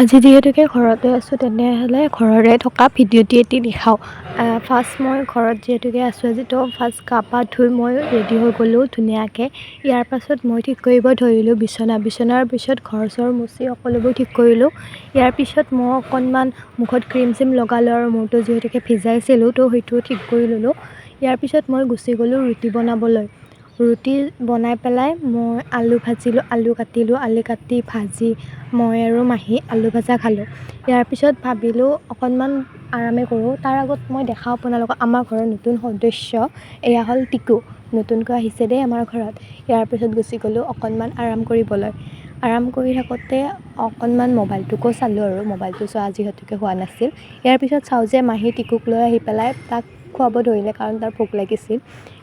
আজি যিহেতুকে ঘৰতে আছোঁ, তেনেহ'লে ঘৰৰে থকা ভিডিঅ'টি এটি দেখাওঁ। ফাৰ্ষ্ট মই ঘৰত যিহেতুকে আছোঁ আজি, তো ফাৰ্ষ্ট গা পা ধুই মই ৰেডি হৈ গ'লোঁ ধুনীয়াকৈ। ইয়াৰ পাছত মই ঠিক কৰিব ধৰিলোঁ বিচনা। বিচনাৰ পিছত ঘৰ চৰ মুচি সকলোবোৰ ঠিক কৰিলোঁ। ইয়াৰ পিছত মই অকণমান মুখত ক্ৰীম চিম লগালোঁ আৰু মূৰটো যিহেতুকে ভিজাইছিলোঁ, তো সেইটো ঠিক কৰি ল'লোঁ। ইয়াৰ পিছত মই গুচি গ'লোঁ ৰুটি বনাবলৈ। ৰুটি বনাই পেলাই মই আলু ভাজিলোঁ, আলু কাটিলোঁ। আলু কাটি ভাজি মই আৰু মাহী আলু ভজা খালোঁ। ইয়াৰ পিছত ভাবিলোঁ অকণমান আৰামেই কৰোঁ। তাৰ আগত মই দেখাওঁ আপোনালোকক আমাৰ ঘৰৰ নতুন সদস্য, এয়া হ'ল টিকু। নতুনকৈ আহিছে দেই আমাৰ ঘৰত। ইয়াৰ পিছত গুচি গ'লোঁ অকণমান আৰাম কৰিবলৈ। আৰাম কৰি থাকোঁতে অকণমান মোবাইলটোকো চালোঁ আৰু মোবাইলটো চোৱা যিহেতুকে হোৱা নাছিল। ইয়াৰ পিছত চাওঁ যে মাহী টিকুক লৈ আহি পেলাই তাক খুৱাব ধৰিলে, কাৰণ তাৰ ভোক লাগিছিল।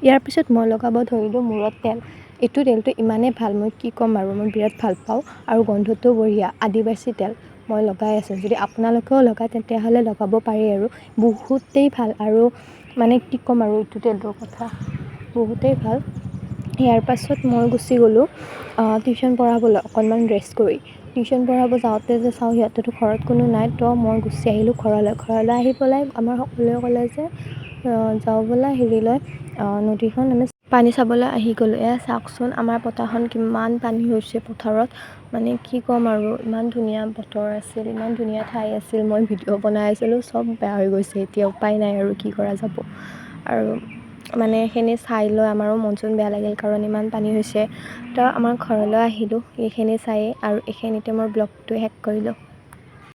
ইয়াৰ পিছত মই লগাব ধৰিলোঁ মূৰত তেল। এইটো তেলটো ইমানেই ভাল, মই কি ক'ম আৰু, মই বিৰাট ভাল পাওঁ আৰু গোন্ধটোও বঢ়িয়া। আদিবাসী তেল মই লগাই আছোঁ। যদি আপোনালোকেও লগায়, তেতিয়াহ'লে লগাব পাৰে আৰু বহুতেই ভাল। আৰু মানে কি ক'ম আৰু, এইটো তেলটোৰ কথা বহুতেই ভাল। ইয়াৰ পাছত মই গুচি গ'লোঁ টিউশ্যন পঢ়াবলৈ অকণমান ৰেষ্ট কৰি। টিউশ্যন পঢ়াব যাওঁতে যে চাওঁ সিহঁতেতো ঘৰত কোনো নাই, তো মই গুচি আহিলোঁ ঘৰলৈ। ঘৰলৈ আহি পেলাই আমাৰ সকলোৱে ক'লে যে যাওঁ ব'লা হেৰিলৈ, নদীখন আমি পানী চাবলৈ আহি গ'লোঁ। এয়া চাওকচোন, আমাৰ পথাৰখন কিমান পানী হৈছে পথাৰত। মানে কি ক'ম আৰু, ইমান ধুনীয়া বতৰ আছিল, ইমান ধুনীয়া ঠাই আছিল। মই ভিডিঅ' বনাই আছিলোঁ, চব বেয়া হৈ গৈছে। এতিয়া উপায় নাই আৰু, কি কৰা যাব আৰু। মানে এইখিনি চাই লৈ আমাৰো মন চন বেয়া লাগিল, কাৰণ ইমান পানী হৈছে। তো আমাৰ ঘৰলৈ আহিলোঁ এইখিনি চায়েই আৰু এইখিনিতে মোৰ ব্লগটো শেষ কৰিলোঁ।